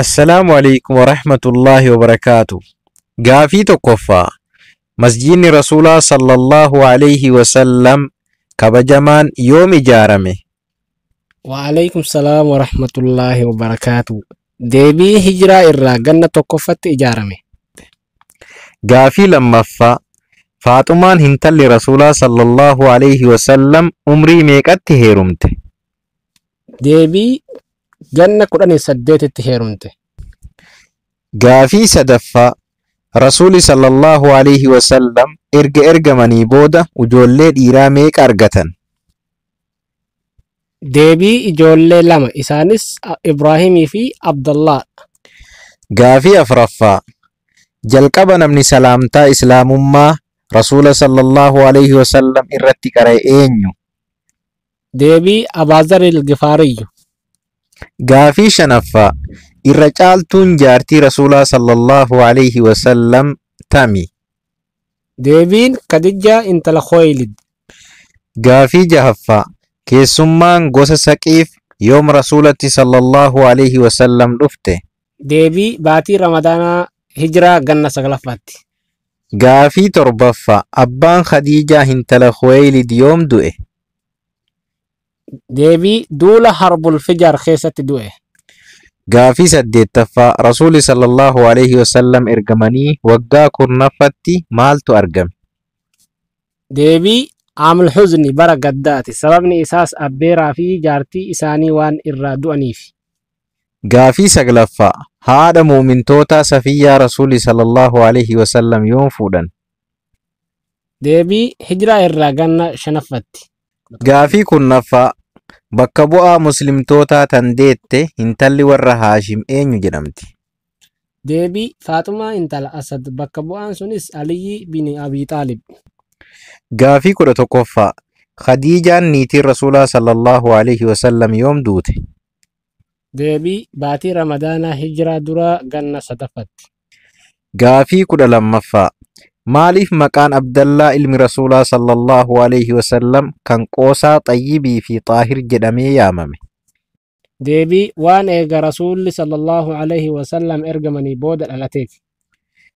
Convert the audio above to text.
Assalaamu alaikum warahmatullaahi wabarakaatu. Gaafii tokkoffaa. Masjiidni Rasuulaa sallallahu alayhi wasallam kabajamaan yoom ijaarame? Wa'alaikum salaam wa rahmatullaahi wa barakaatu. Deebii hijiraa irraa ganna tokkoffatti ijaarame. Gaafii lammaffaa. Faaxumaan hintalli Rasuulaa sallallahu alayhi wasallam umrii meeqatti heerumte? Deebii ganna 18tti heerumte. Gaafii sadaffaa. Rasuuli sallallahu alayhi wasallam erga ergamanii booda ijoollee dhiiraa meeqa argatan? Deebii ijoollee lama, isaanis Ibraahimii fi Abdallaa. Gaafii afuraffaa. Jalqaba namni salaamtaa Islaamummaa Rasuula sallallahu alayhi wasallam irratti qara'e eenyu? Deebii Abaazaril Gifaariyyu. Gaafii shanaffaa. Irra caaltuun jaartii Rasuulaa sallallahu alayhi wasallam tami? Deebiin Khadijaa intala Khuwaylid. Gaafii jahaffaa. Keessummaan gosa Saqiif yoom Rasuulatti sallallahu alayhi wasallam dhufte? Deebii baatii Ramadaanaa hijiraa ganna sagalaffaatti. Gaafii torbaffaa. Abbaan Khadiijaa intala Khuwaylid yoom du'e? Deebii duula Harbul Fijaar keessatti du'e. Gaafii saddeettaffaa. Rasuuli sallallahu alayhi wasallam ergamanii waggaa 10ffaatti maaltu argame? Deebii Aamul Huzni bara gaddaati. Sababni isaas abbeeraa fi jaartii isaanii waan irraa du'aniif. Gaafii saglaffaa. Haadha muumintootaa Safiyyaa Rasuuli sallallahu alayhi wasallam yoom fuudhan? Deebii hijiraa irraa ganna shanaffatti. Gaafii 10ffaa. Bakka bu'aa muslimtootaa tan deette intalli warra Haashim eenyu jedhamti? Deebii Faaxumaa intala Asad, bakka bu'aan sunis Aliyyi bin Abi Xaalib. Gaafii 11ffaa. Khadiijaan niitiin Rasuulaa sallallahu alayhi wasallam yoom duute? Deebii baatii Ramadaanaa hijiraa duraa ganna sadaffatti. Gaafii 12ffaa. Maaliif maqaan Abdallaa ilmi Rasuulaa sallallahu alayhi wasallam kan qoosaa Xayyibii fi Xaahir jedhamee yaamame? Deebii waan eega Rasuulli sallallahu alaihi wasallam ergamanii booda dhalateef.